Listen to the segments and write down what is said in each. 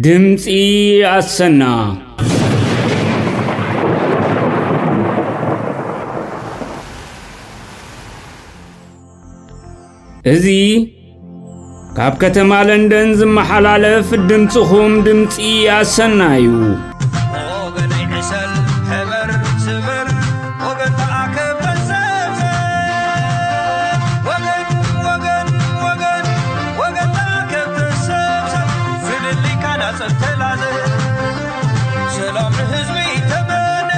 ድምፂ ኣሰና። እዚ ካብ ከተማ ለንደን ዝመሓላለፍ ድምፅኹም ድምፂ ኣሰና እዩ። ወገነይ ዕሰል፣ ሕበር፣ ስበር፣ ወገን ተኣከብ፣ ተሰብሰብ። ወገን፣ ወገን፣ ወገን፣ ወገን ተኣከብ፣ ተሰብሰብ። ፍልልይ ካና ጸብ ተላዘብ። ሰላም ንህዝቢ ተመነ፣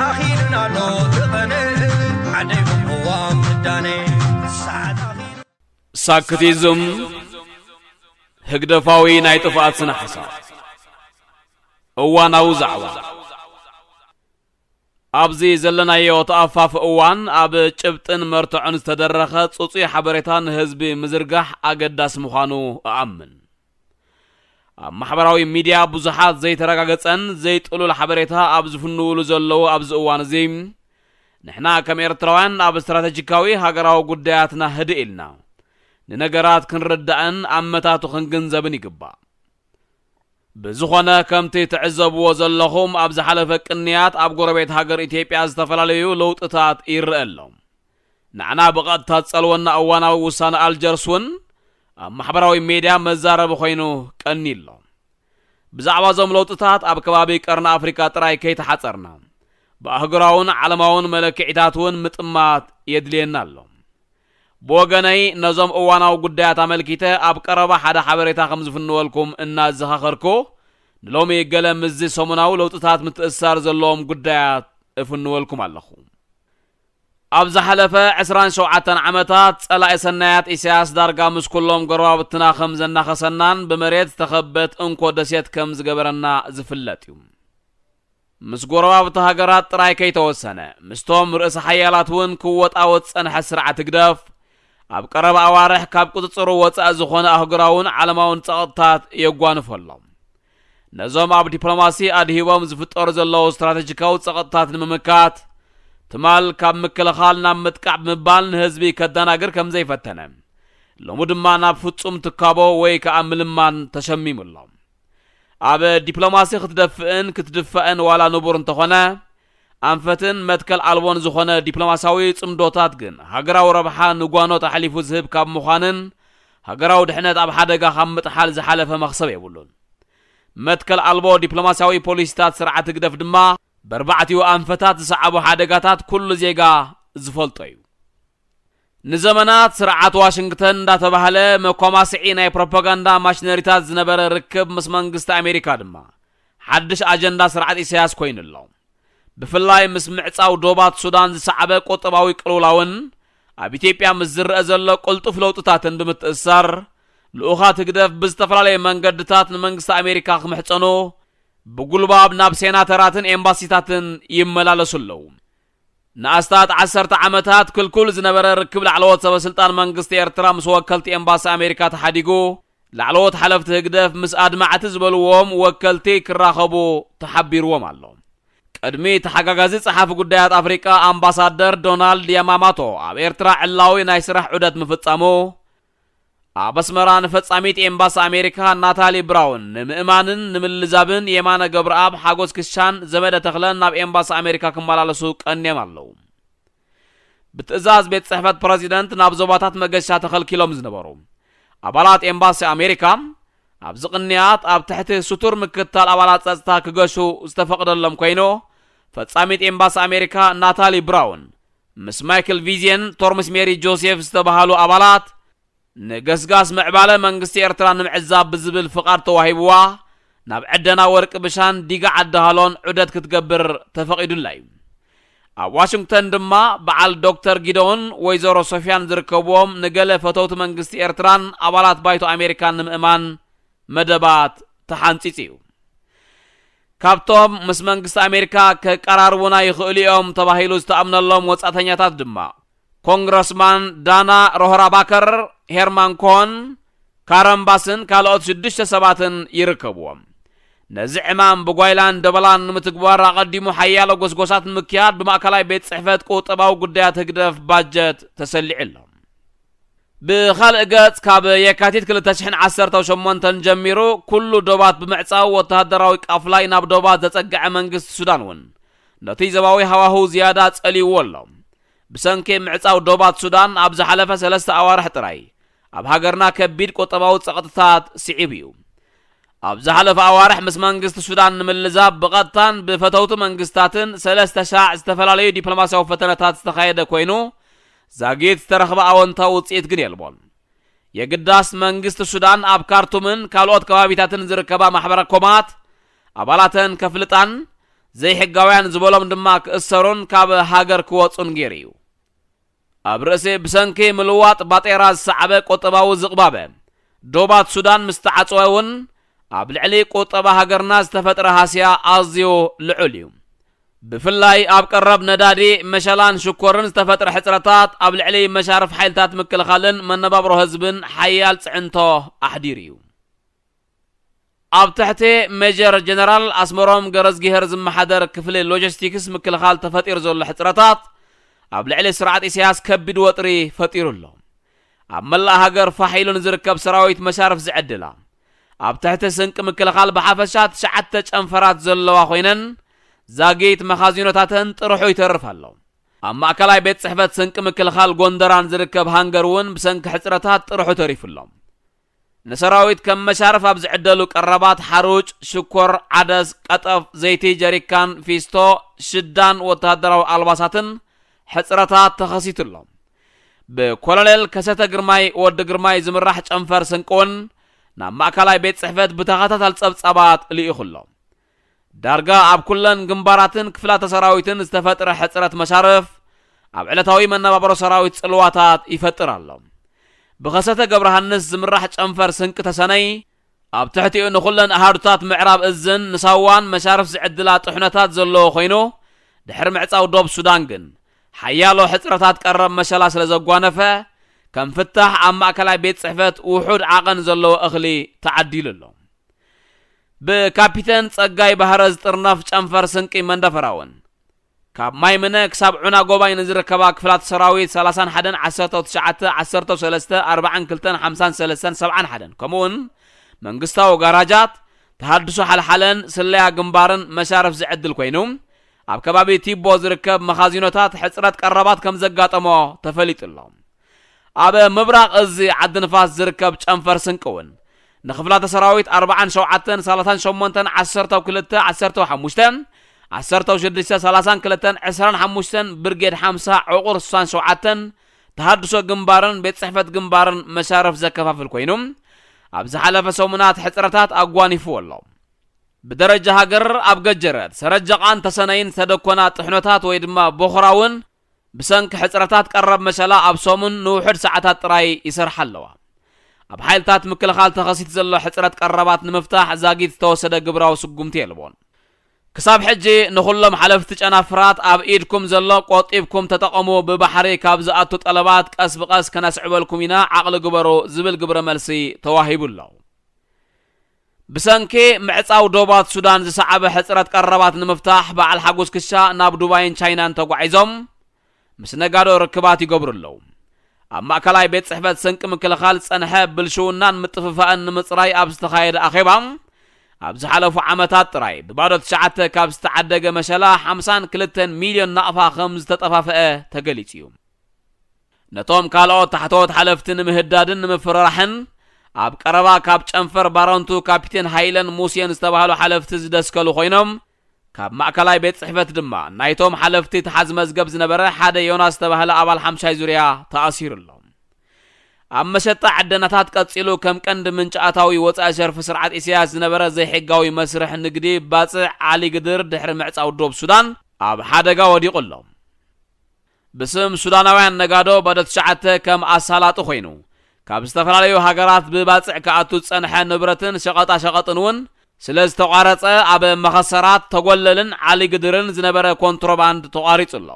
ኣኺሉና ኣሎ ተቐነ። ዓደይ ቅዋም ምዳነ፣ ሰዓት ኣኺሉ። ሳክቲዝም፣ ህግደፋዊ ናይ ጥፍኣት ስነ ሓሳብ። እዋናዊ ዛዕባ። ኣብዚ ዘለናዮ ተኣፋፊ እዋን፣ ኣብ ጭብጥን መርትዖን ዝተደረኸ ጽጹይ ሓበሬታ ንህዝቢ ምዝርጋሕ ኣገዳሲ ምዃኑ እኣምን። ኣብ ማሕበራዊ ሚድያ ብዙሓት ዘይተረጋገጸን ዘይጥሉል ሓበሬታ ኣብ ዝፍንውሉ ዘለዉ ኣብዚ እዋን እዚ፣ ንሕና ከም ኤርትራውያን ኣብ ስትራተጂካዊ ሃገራዊ ጉዳያትና ህድእ ኢልና፣ ንነገራት ክንርዳእን ኣመታቱ ክንግንዘብን ይግባእ። ብዝኾነ፣ ከምቲ ትዕዘብዎ ዘለኹም፣ ኣብ ዝሓለፈ ቅንያት ኣብ ጎረቤት ሃገር ኢትዮጵያ ዝተፈላለዩ ለውጥታት ይረአ ኣሎ። ንዓና ብቐጥታ ዝጸልወና እዋናዊ ውሳነ ኣልጀርስ እውን ኣብ ማሕበራዊ ሜድያ መዛረቢ ኮይኑ ቀንዩ ኣሎ። ብዛዕባ እዞም ለውጥታት ኣብ ከባቢ ቀርኒ ኣፍሪቃ ጥራይ ከይተሓጸርና፣ ብኣህጉራውን ዓለማውን መለክዒታት እውን ምጥማት የድልየና ኣሎ። ብወገነይ፣ ነዞም እዋናዊ ጉዳያት ኣመልኪተ ኣብ ቀረባ ሓደ ሓበሬታ ከም ዝፍንወልኩም እናዘኻኸርኩ፣ ንሎሚ ገለ ምስዚ ሰሙናዊ ለውጥታት ምትእስሳር ዘለዎም ጉዳያት እፍንወልኩም ኣለኹ። ኣብ ዝሓለፈ ዕስራን ሸውዓተን ዓመታት፣ ጸላኢ ሰናያት ኢሳያስ ዳርጋ ምስ ኩሎም ጎረባብትና ከም ዘናኸሰናን ብመሬት ዝተኸበት እንኮ ደሴት ከም ዝገበረና ዝፍለጥ እዩ። ምስ ጎረባብቲ ሃገራት ጥራይ ከይተወሰነ፣ ምስቶም ርእሰ ሓያላት እውን ክወጣወጥ ዝጸንሐ ስርዓት ህግደፍ፣ ኣብ ቀረባ ኣዋርሕ ካብ ቁጽጽሩ ወጻኢ ዝኾነ ኣህጉራውን ዓለማውን ጸቕጥታት የጓንፎ ኣሎ። ነዞም ኣብ ዲፕሎማሲ ኣድሂቦም ዝፍጠሩ ዘለዉ ስትራተጂካዊ ጸቕጥታት ንምምካት፣ ትማል ካብ ምክልኻል ናብ ምጥቃዕ ብምባል ንህዝቢ ከደናግር ከም ዘይፈተነ፣ ሎሚ ድማ ናብ ፍጹም ትካቦ ወይ ከኣ ምልማን ተሸሚሙ ኣሎ። ኣብ ዲፕሎማሲ ክትደፍእን ክትድፋእን ዋላ ንቡር እንተኾነ፣ ኣንፈትን መትከል ኣልቦን ዝኾነ ዲፕሎማሲያዊ ጽምዶታት ግን፣ ሃገራዊ ረብሓ ንጓኖት ኣሕሊፉ ዝህብ ካብ ምዃንን፣ ሃገራዊ ድሕነት ኣብ ሓደጋ ካብ ምጥሓል ዝሓለፈ መኽሰብ የብሉን። መትከል ኣልቦ ዲፕሎማሲያዊ ፖሊሲታት ስርዓት ህግደፍ ድማ፣ በርባዕቲኡ ኣንፈታት ዝሰዓቦ ሓደጋታት ኩሉ ዜጋ ዝፈልጦ እዩ። ንዘመናት ስርዓት ዋሽንግተን እንዳተባህለ መኳማስዒ ናይ ፕሮፓጋንዳ ማሽነሪታት ዝነበረ ርክብ ምስ መንግስቲ ኣሜሪካ ድማ፣ ሓድሽ ኣጀንዳ ስርዓት ኢሳያስ ኮይኑ ኣሎ። ብፍላይ ምስ ምዕጻው ዶባት ሱዳን ዝሰዓበ ቁጠባዊ ቅልውላውን ኣብ ኢትዮጵያ ምስ ዝረአ ዘሎ ቅልጡፍ ለውጥታትን ብምትእስሳር፣ ልኡኻት ህግደፍ ብዝተፈላለየ መንገድታት ንመንግስቲ ኣሜሪካ ክምሕጸኑ ብጉልባብ ናብ ሴናተራትን ኤምባሲታትን ይመላለሱ ኣለዉ። ንኣስታት ዓሰርተ ዓመታት ክልኩል ዝነበረ ርክብ ላዕለዎት ሰበስልጣን መንግስቲ ኤርትራ ምስ ወከልቲ ኤምባሲ ኣሜሪካ ተሓዲጉ፣ ላዕለዎት ሓለፍቲ ህግደፍ ምስ ኣድማዕቲ ዝበልዎም ወከልቲ ክራኸቡ ተሓቢርዎም ኣሎ። ቅድሚ ተሓጋጋዚ ጸሓፊ ጉዳያት ኣፍሪቃ ኣምባሳደር ዶናልድ ያማማቶ ኣብ ኤርትራ ዕላዊ ናይ ስራሕ ዑደት ምፍጻሙ፣ ኣብ ኣስመራ ንፈጻሚት ኤምባሲ ኣሜሪካ ናታሊ ብራውን ንምእማንን ንምልዛብን የማነ ገብረኣብ፣ ሓጎስ ክሻን ዘመደ ተኽለን ናብ ኤምባሲ ኣሜሪካ ክመላለሱ ቀንዮም ኣለዉ። ብትእዛዝ ቤት ጽሕፈት ፕረዚደንት ናብ ዞባታት መገሻ ተኸልኪሎም ዝነበሩ ኣባላት ኤምባሲ ኣሜሪካ፣ ኣብዚ ቅንያት ኣብ ትሕቲ ስቱር ምክትታል ኣባላት ጸጥታ ክገሹ ዝተፈቕደሎም ኮይኑ፣ ፈጻሚት ኤምባሲ ኣሜሪካ ናታሊ ብራውን ምስ ማይክል ቪዝየን፣ ቶርምስ ሜሪ ጆሴፍ ዝተባህሉ ኣባላት፣ ንገስጋስ ምዕባለ መንግስቲ ኤርትራ ንምዕዛብ ብዝብል ፍቓድ ተዋሂብዋ፣ ናብ ዕደና ወርቂ ብሻን ዲጋ ዓዲ ሃሎን ዑደት ክትገብር ተፈቒዱላ እዩ። ኣብ ዋሽንግተን ድማ በዓል ዶክተር ጊደውን ወይዘሮ ሶፊያን ዝርከብዎም ንገለ ፈተውቲ መንግስቲ ኤርትራን ኣባላት ባይቶ ኣሜሪካን ንምእማን መደባት ተሓንጺጹ እዩ። ካብቶም ምስ መንግስቲ ኣሜሪካ ከቀራርቡና ይኽእሉ እዮም ተባሂሉ ዝተኣምነሎም ወጻእተኛታት ድማ፣ ኮንግረስማን ዳና ሮህራባከር፣ ሄርማን ኮን፣ ካረን ባስን ካልኦት ሽዱሽተ ሰባትን ይርከብዎም። ነዚ ዕማም ብጓይላን ደበላን ንምትግባር ኣቐዲሙ ሓያሎ ጎስጎሳት ንምክያድ ብማእከላይ ቤት ጽሕፈት ቁጠባዊ ጉዳያት ህግደፍ ባጀት ተሰሊዑ ኣሎ። ብኻልእ ገጽ፣ ካብ የካቲት ክልተ ሽሕን ዓሰርተው ሸሞንተን ጀሚሩ ኩሉ ዶባት ብምዕጻው፣ ወተሃደራዊ ቃፍላይ ናብ ዶባት ዘጸግዐ መንግስቲ ሱዳን እውን ነቲ ዞባዊ ሃዋህው ዝያዳ ጸልይዎ ኣሎ። ብሰንኪ ምዕጻው ዶባት ሱዳን፣ ኣብ ዝሓለፈ ሰለስተ ኣዋርሕ ጥራይ ኣብ ሃገርና ከቢድ ቁጠባዊ ጸቕጥታት ስዒቡ እዩ። ኣብ ዝሓለፈ ኣዋርሕ ምስ መንግስቲ ሱዳን ንምልዛብ ብቐጥታን ብፈተውቲ መንግስታትን ሰለስተ ሻዕ ዝተፈላለዩ ዲፕሎማስያዊ ፈተነታት ዝተኻየደ ኮይኑ፣ ዛጊት ዝተረኽበ ኣወንታዊ ውጽኢት ግን የልቦን። የግዳስ መንግስቲ ሱዳን ኣብ ካርቱምን ካልኦት ከባቢታትን ዝርከባ ማሕበረ ኮማት ኣባላተን ከፍልጣን፣ ዘይሕጋውያን ዝበሎም ድማ ክእሰሩን ካብ ሃገር ክወጹን ገይሩ እዩ። ኣብ ርእሲ ብሰንኪ ምልዋጥ ባጤራ ዝሰዓበ ቁጠባዊ ዝቕባበ፣ ዶባት ሱዳን ምስ ተዓጽወ እውን ኣብ ልዕሊ ቁጠባ ሃገርና ዝተፈጥረ ሃስያ ኣዝዩ ልዑል እዩ። ብፍላይ ኣብ ቀረብ ነዳዲ፣ መሸላን ሽኮርን ዝተፈጥረ ሕጽረታት ኣብ ልዕሊ መሻርፍ ሓይልታት ምክልኻልን መነባብሮ ህዝብን ሓያል ጽዕንቶ ኣሕዲሩ እዩ። ኣብ ትሕቲ ሜጀር ጀነራል ኣስመሮም ገረዝጊሄር ዝመሓደር ክፍሊ ሎጂስቲክስ ምክልኻል ተፈጢሩ ዘሎ ሕጽረታት ኣብ ልዕሊ ስርዓት ኢሳያስ ከቢድ ወጥሪ ፈጢሩ ኣሎ። ኣብ መላእ ሃገር ፋሕ ኢሉ ንዝርከብ ሰራዊት መሻርፍ ዝዕድላ፣ ኣብ ትሕቲ ስንቂ ምክልኻል ብሓፈሻ ትሽዓተ ጨንፈራት ዘለዋ ኮይነን፣ ዛጊት መኻዚኖታተን ጥርሑ ይተርፍ ኣሎ። ኣብ ማእከላይ ቤት ጽሕፈት ስንቂ ምክልኻል ጎንደራን ዝርከብ ሃንገር እውን ብሰንኪ ሕጽረታት ጥርሑ ተሪፉ ኣሎ። ንሰራዊት ከም መሻርፍ ኣብ ዝዕደሉ ቀረባት ሓሩጭ፣ ሽኮር፣ ዓደስ፣ ቀጠፍ፣ ዘይቲ፣ ጀሪካን፣ ፊስቶ፣ ሽዳን ወተሃደራዊ ኣልባሳትን ሕጽረታት ተኸሲቱ ኣሎ። ብኮሎኔል ከሰተ ግርማይ ወዲ ግርማይ ዝምራሕ ጨንፈር ስንቂ እውን ናብ ማእከላይ ቤት ጽሕፈት ብተኸታታሊ ጸብጻባት ልኢኹ ኣሎ። ዳርጋ ኣብ ኩለን ግንባራትን ክፍላተ ሰራዊትን ዝተፈጥረ ሕጽረት መሻርፍ ኣብ ዕለታዊ መነባብሮ ሰራዊት ጽልዋታት ይፈጥር ኣሎ። ብኸሰተ ገብረሃንስ ዝምራሕ ጨንፈር ስንቂ ተሰነይ ኣብ ትሕቲኡ ንኹለን ኣሃዱታት ምዕራብ እዝን ንሳዋን መሻርፍ ዝዕድላ ጥሕኖታት ዘለዎ ኮይኑ፣ ድሕሪ ምዕጻው ዶብ ሱዳን ግን ሓያሎ ሕጽረታት ቀረብ መሸላ ስለ ዘጓነፈ፣ ከም ፍታሕ ኣብ ማእከላይ ቤት ጽሕፈት ውሑድ ዓቐን ዘለዎ እኽሊ ተዓዲሉ ኣሎ። ብካፒተን ጸጋይ ባህረ ዝጥርነፍ ጨንፈር ስንቂ መንደፈራ እውን፣ ካብ ማይምነ ክሳብ ዑና ጎባይ ንዝርከባ ክፍላት ሰራዊት ሰላሳን ሓደን ዓሰርተው ትሽዓተ ዓሰርተው ሰለስተ ኣርባዓን ክልተን ሓምሳን ሰለስተን ሰብዓን ሓደን፣ ከምኡውን መንግስታዊ ጋራጃት፣ ተሃድሶ ሓልሓለን ስለያ ግንባርን መሻርፍ ዝዕድል ኮይኑ፣ ኣብ ከባቢ ቲቦ ዝርከብ መኻዚኖታት ሕጽረት ቀረባት ከም ዘጋጠሞ ተፈሊጡ ኣሎ። ኣብ ምብራቕ እዚ ዓዲ ንፋስ ዝርከብ ጨንፈር ስንቂ እውን ንኽፍላተ ሰራዊት ኣርባዓን ሸውዓተን ሰላሳን ሸሞንተን ዓሰርተው ክልተ ዓሰርተው ሓሙሽተ ዓሰርተው ሽዱሽተ ሰላሳን ክልተን ዕስራን ሓሙሽተን ብርጌድ ሓምሳ ዕቑር ስሳን ሸውዓተን ተሃድሶ ግንባርን ቤት ጽሕፈት ግንባርን መሻርፍ ዘከፋፍል ኮይኑ፣ ኣብ ዝሓለፈ ሰሙናት ሕጽረታት ኣጓኒፍዎ ኣሎ። ብደረጃ ሃገር ኣብ ገጀረት፣ ሰረጀቓን ተሰነይን ዝተደኮና ጥሕኖታት ወይ ድማ ቦኽራ እውን ብሰንኪ ሕጽረታት ቀረብ መሸላ ኣብ ሰሙን ንውሑድ ሰዓታት ጥራይ ይሰርሓ ኣለዋ። ኣብ ሓይልታት ምክልኻል ተኸሲት ዘሎ ሕጽረት ቀረባት ንምፍታሕ ዛጊት ዝተወሰደ ግብራዊ ስጉምቲ የልቦን። ክሳብ ሕጂ ንኹሎም ሓለፍቲ ጨናፍራት ኣብ ኢድኩም ዘሎ ቆጢብኩም ተጠቐሙ፣ ብባሕሪ ካብ ዝኣቱ ጠለባት ቀስ ብቐስ ከነስዕበልኩም ኢና፣ ዓቕሊ ግበሩ ዝብል ግብረ መልሲ ተዋሂቡ ኣሎ። ብሰንኪ ምዕጻው ዶባት ሱዳን ዝሰዓበ ሕጽረት ቀረባት ንምፍታሕ በዓል ሓጎስ ክሻ ናብ ዱባይን ቻይናን ተጓዒዞም ምስ ነጋዶ ርክባት ይገብሩ ኣለዉ። ኣብ ማእከላይ ቤት ጽሕፈት ስንቂ ምክልኻል ዝጸንሐ ብልሽውናን ምጥፍፋእን ንምጽራይ ኣብ ዝተኻየደ ኣኼባ፣ ኣብ ዝሓለፉ ዓመታት ጥራይ ብባዶ ትሽዓተ ካብ ዝተዓደገ መሸላ ሓምሳን ክልተን ሚልዮን ናቕፋ ከም ዝተጠፋፍአ ተገሊጹ እዩ። ነቶም ካልኦት ታሕተዎት ሓለፍቲ ንምህዳድን ንምፍርራሕን ኣብ ቀረባ ካብ ጨንፈር ባረንቱ ካፒቴን ሃይለን ሙሴን ዝተባህሉ ሓለፍቲ ዝደስከሉ ኮይኖም፣ ካብ ማእከላይ ቤት ጽሕፈት ድማ ናይቶም ሓለፍቲ ተሓዝ መዝገብ ዝነበረ ሓደ ዮናስ ዝተባህለ ኣባል ሓምሻይ ዙርያ ተኣሲሩ ኣሎ። ኣብ መሸጣ ዕደናታት ቀጺሉ ከም ቀንዲ ምንጪ ኣታዊ ወጻኢ ሸርፊ ስርዓት ኢሳያስ ዝነበረ ዘይሕጋዊ መስርሕ ንግዲ ባጽዕ ዓሊ ግድር ድሕሪ ምዕጻው ዶብ ሱዳን ኣብ ሓደጋ ወዲቑ ኣሎ። ብስም ሱዳናውያን ነጋዶ ባዶ ትሽዓተ ከም ኣሳላጢ ኮይኑ፣ ካብ ዝተፈላለዩ ሃገራት ብባጽዕ ክኣቱ ዝጸንሐ ንብረትን ሸቐጣ ሸቐጥን እውን ስለ ዝተቋረጸ፣ ኣብ መኸሰራት ተጎለልን ዓሊ ግድርን ዝነበረ ኮንትሮባንድ ተቋሪጹ ኣሎ።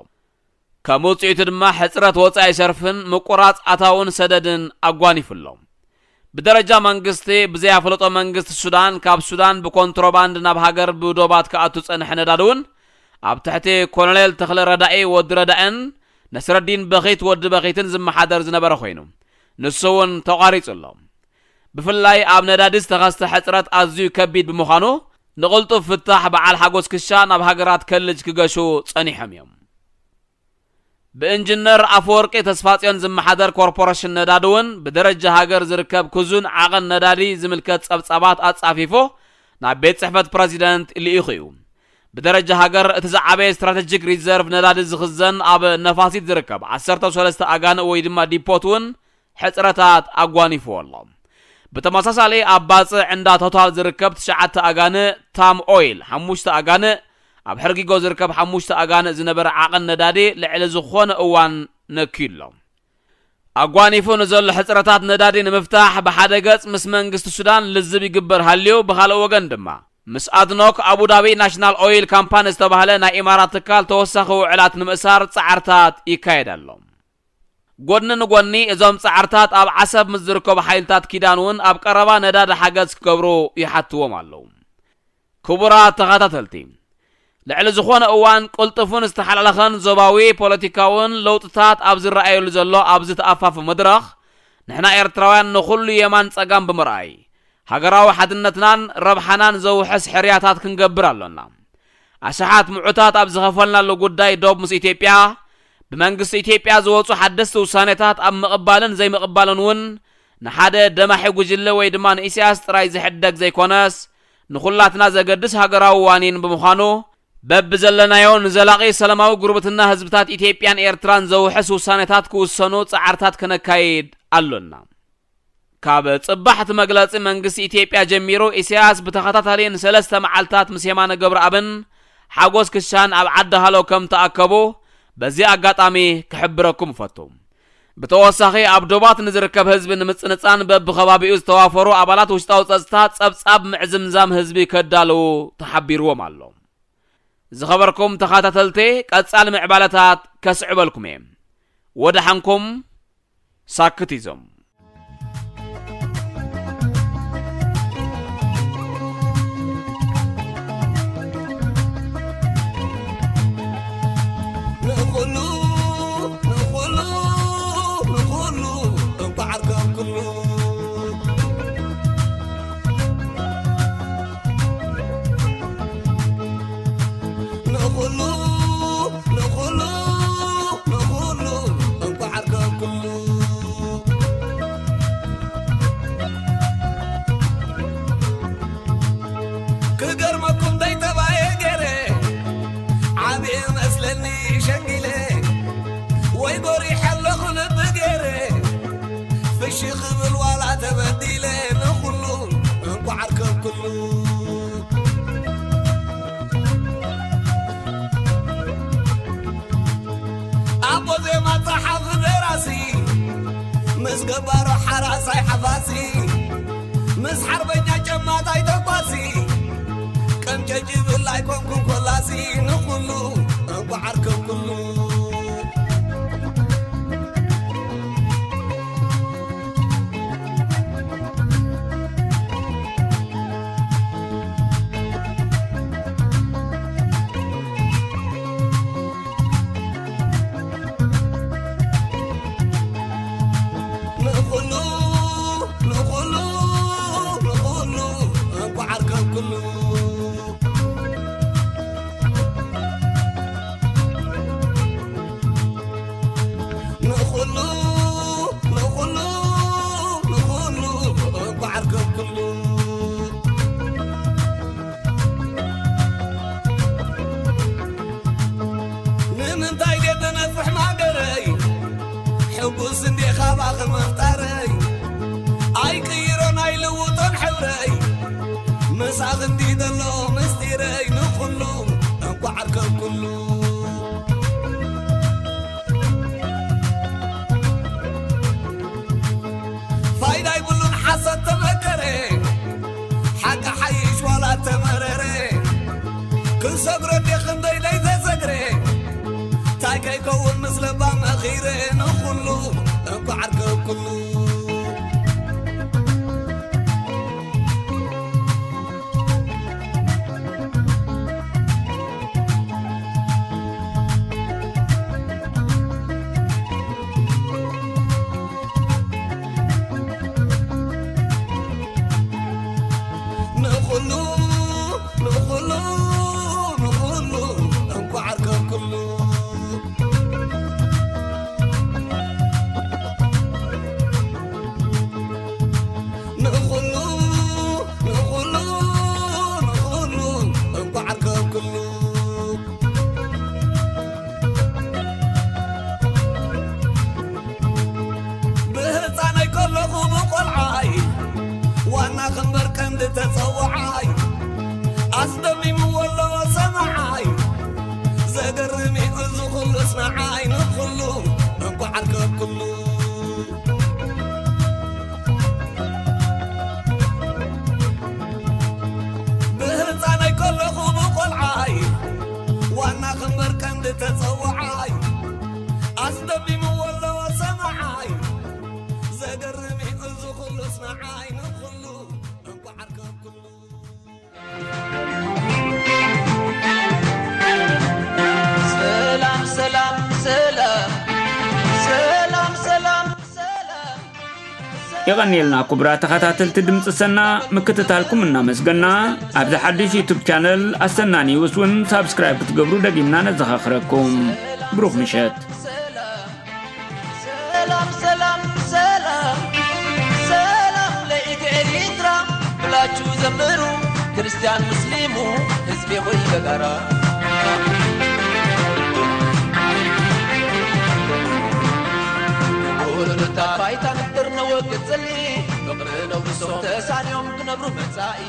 ከም ውጽኢቱ ድማ ሕጽረት ወጻኢ ሸርፍን ምቁራጽ ኣታውን ሰደድን ኣጓኒፉ ኣሎ። ብደረጃ መንግስቲ፣ ብዘያፍለጦ መንግስቲ ሱዳን ካብ ሱዳን ብኮንትሮባንድ ናብ ሃገር ብዶባት ክኣቱ ጸንሐ ነዳዲ እውን ኣብ ትሕቲ ኮሎኔል ተኽለ ረዳኢ ወዲ ረዳእን ነስረዲን በኺት ወዲ በኺትን ዝመሓደር ዝነበረ ኮይኑ፣ ንሱ እውን ተቋሪጹ ኣሎ። ብፍላይ ኣብ ነዳዲ ዝተኸስተ ሕጽረት ኣዝዩ ከቢድ ብምዃኑ፣ ንቕልጡፍ ፍታሕ በዓል ሓጎስ ክሻ ናብ ሃገራት ከልጅ ክገሹ ጸኒሖም እዮም። ብኢንጂነር ኣፈወርቂ ተስፋጽዮን ዝመሓደር ኮርፖሬሽን ነዳዲ እውን ብደረጃ ሃገር ዝርከብ ክዙን ዓቐን ነዳዲ ዝምልከት ጸብጻባት ኣጻፊፉ ናብ ቤት ጽሕፈት ፕረዚደንት ልኢኹ እዩ። ብደረጃ ሃገር እቲ ዝዓበየ ስትራተጂክ ሪዘርቭ ነዳዲ ዝኽዘን ኣብ ነፋሲት ዝርከብ ዓሰርተ ሰለስተ ኣጋንእ ወይ ድማ ዲፖት እውን ሕጽረታት ኣጓኒፍዎ ኣሎ። ብተመሳሳሊ ኣብ ባጽዕ እንዳ ቶታል ዝርከብ ትሽዓተ ኣጋንእ ታም ኦይል፣ ሓሙሽተ ኣጋንእ ኣብ ሕርጊጎ ዝርከብ ሓሙሽተ ኣጋንእ ዝነበረ ዓቐን ነዳዲ ልዕሊ ዝኾነ እዋን ነክዩ ኣሎ። ኣጓኒፉ ንዘሎ ሕጽረታት ነዳዲ ንምፍታሕ ብሓደ ገጽ ምስ መንግስቲ ሱዳን ልዝብ ይግበር ሃልዩ፣ ብኻልእ ወገን ድማ ምስ ኣድኖክ ኣቡዳቢ ናሽናል ኦይል ካምፓኒ ዝተባህለ ናይ ኢማራት ትካል ተወሳኺ ውዕላት ንምእሳር ጻዕርታት ይካየድ ኣሎ። ጎድኒ ንጎኒ እዞም ጻዕርታት ኣብ ዓሰብ ምስ ዝርከቡ ሓይልታት ኪዳን እውን ኣብ ቀረባ ነዳዲ ሓገዝ ክገብሩ ይሓትዎም ኣለዉ። ክቡራት ተኸታተልቲ፣ ልዕሊ ዝኾነ እዋን ቅልጡፍን ዝተሓላለኸን ዞባዊ ፖለቲካውን ለውጥታት ኣብ ዝረኣየሉ ዘሎ ኣብዚ ተኣፋፊ መድረኽ፣ ንሕና ኤርትራውያን ንኹሉ የማን ጸጋም ብምርኣይ፣ ሃገራዊ ሓድነትናን ረብሓናን ዘውሕስ ሕርያታት ክንገብር ኣሎና። ኣሽሓት ምዑታት ኣብ ዝኸፈልናሉ ጉዳይ ዶብ ምስ ኢትዮጵያ፣ ብመንግስቲ ኢትዮጵያ ዝወጹ ሓደስቲ ውሳኔታት ኣብ ምቕባልን ዘይምቕባልን እውን ንሓደ ደማሒ ጉጅለ ወይ ድማ ንኢሳያስ ጥራይ ዝሕደግ ዘይኮነስ፣ ንኹላትና ዘገድስ ሃገራዊ ዋኒን ብምዃኑ፣ በብዘለናዮ ንዘላቒ ሰላማዊ ጉርብትና ህዝብታት ኢትዮጵያን ኤርትራን ዘውሕስ ውሳኔታት ክውሰኑ ጻዕርታት ክነካይድ ኣሎና። ካብ ጽባሕ እቲ መግለጺ መንግስቲ ኢትዮጵያ ጀሚሩ፣ ኢሳያስ ብተኸታታሊ ንሰለስተ መዓልታት ምስ የማነ ገብረኣብን ሓጎስ ክሻን ኣብ ዓዲ ሃሎ ከም ተኣከቡ በዚ ኣጋጣሚ ክሕብረኩም እፈቱ። ብተወሳኺ ኣብ ዶባት ንዝርከብ ህዝቢ ንምጽንጻን በብኸባቢኡ ዝተዋፈሩ ኣባላት ውሽጣዊ ጸጥታ ጸብጻብ ምዕዝምዛም ህዝቢ ከዳልዉ ተሓቢርዎም ኣሎ። ዝኸበርኩም ተኸታተልቲ፣ ቀጻሊ ምዕባለታት ከስዕበልኩም እየ። ወደሓንኩም ሳክት ይዞም። ንኹሉ፣ ንኹሉ፣ ንኹሉ እንኳዕ ዓርከብ ኩሉ። ንኹሉ፣ ንኹሉ፣ ንኹሉ እንኳዕ ዓርከብ ኩሉ። ክገርመኩም ደይ ተባየ ገይረ፣ ዓብየ መስለኒ ሸንጊለ፣ ወይ ጎሪሐ ኣለኹ ልቢ ገይረ፣ ፍሺ ክብል ዋላ ተበዲለ፣ ንኹሉ እንኳዕ ዓርከብ ኩሉ። ኣቦ ዜማ ጸሓፊ ደራሲ፣ ምስ ገባሮ ሓራሳይ ሓፋሲ፣ ምስ ሓርበኛ ጨማታይ ተኳሲ፣ ቀንጨጭብል ኣይኮንኩን ኮላሲ፣ ንኹሉ እንኳዕ ዓርከብ ኩሉ። ንኹሉ፣ ንኹሉ፣ ንኹሉ፣ እንኳዕ ዓርከብ ኩሉ። ንኹሉ፣ ንኹሉ፣ ንኹሉ፣ እንኳዕ ዓርከብ ኩሉ። ንምንታይ ድየ ተነፍሕ ማገረይ? ሕጉስ እንዴ ካባኺ ምፍጣረይ? ኣይቅይሮን ኣይልውጦን ሕብረይ። ምሳኺ እንዲ ዘሎ ምስጢረይ። ንኹሉ እንኳዕ ዓርከብ ኩሉ። ፋይዳ ይብሉን ሓሰት ተመከረ፣ ሓቂ ሓይሽ ዋላ ተመረረ። ክንሰግሮ እንዴ ክንደይ ደይ ተሰግረ፣ ታይ ከይከውን ምስ ለባ መኺረ። ንኹሉ እንኳዕ ዓርከብ ኩሉ። የቐንየልና ክቡራት ተኸታተልቲ ድምፂ ሰና፣ ምክትታልኩም እናመስገና ኣብዚ ሓድሽ ዩቱብ ቻነል ኣሰና ኒውስ እውን ሳብስክራይብ ክትገብሩ ደጊምና ነዘኻኽረኩም። ብሩኽ ምሸት። ሰላም ሰላም ሰላም ሰላም ለኢድ ኤሪትራ ብላችሁ ዘምሩ ክርስቲያን ሙስሊሙ ህዝቢ ሆይ በጋራ። ኩሉ ፋይታ ንጥር ነው ግጽሊ ፍቅሪ ነው ብሶ ተሳንዮም ክነብሩ መጻኢ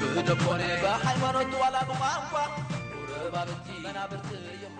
ብደቦነ በሃይማኖት ዋላ ብቋንቋ ቁርባብቲ መናብርቲ እዮም።